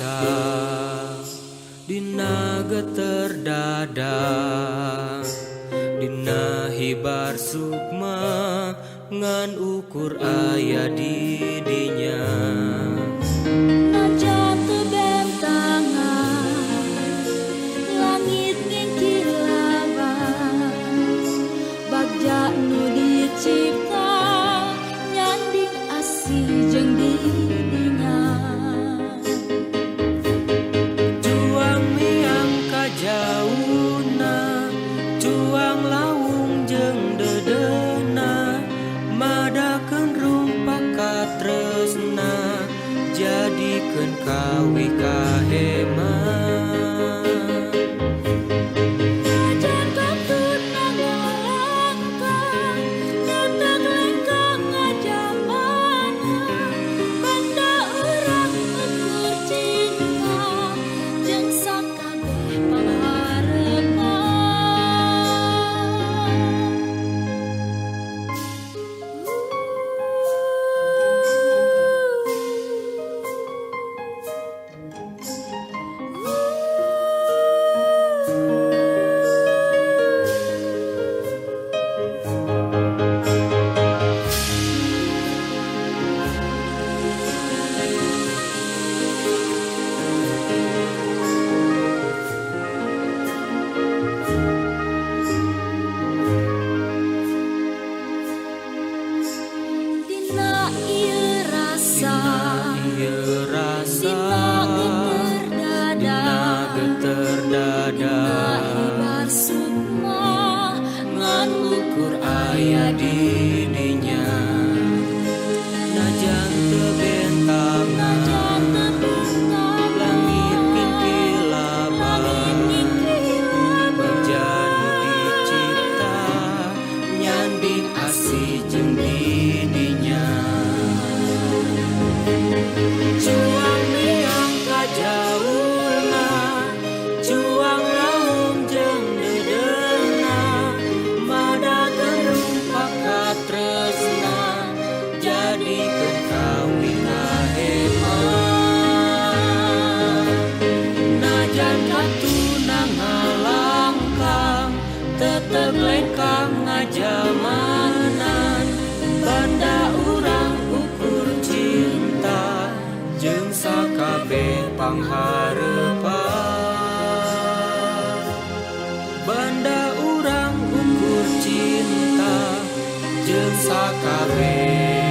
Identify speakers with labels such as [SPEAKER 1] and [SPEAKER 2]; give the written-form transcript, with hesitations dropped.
[SPEAKER 1] rasa dina geter dada dina hibar sukma ngan ukur aya di dinya.
[SPEAKER 2] Najan teu bentangan langit ngingkilaban bagja nu dicipta nyanding asih jeung didinya.
[SPEAKER 1] Cuang miang kajauna cuang lawung jeung dedeuna madakeun rumpak katresna jadikeun kawi kahema.
[SPEAKER 2] Najan katuna ngalangkang nyetek lengkang ngajamanan banda urang ukur cinta jeung sakabeh pangharepan. Dina ieu rasa
[SPEAKER 1] Dina ieu rasa
[SPEAKER 2] dina geter dada
[SPEAKER 1] dina geter dada
[SPEAKER 2] dina hibar sukma
[SPEAKER 1] ngan ukur aya di dinya. Najan teu bentangan
[SPEAKER 2] najan teu bentangan
[SPEAKER 1] langit kingkilaban
[SPEAKER 2] langit ngingkilaban
[SPEAKER 1] bagja nu dicipta nyanding asih jeung didinya. Cuang miang kajauna cuang lawung jeung dedeuna madakeun rumpak katresna jadikeun kawi kahema. Najan katuna ngalangkang tetep lengkang ngajamanan banda urang ukur cinta jeung sakabeh pangharepan. Banda urang ukur cinta jeung sakabeh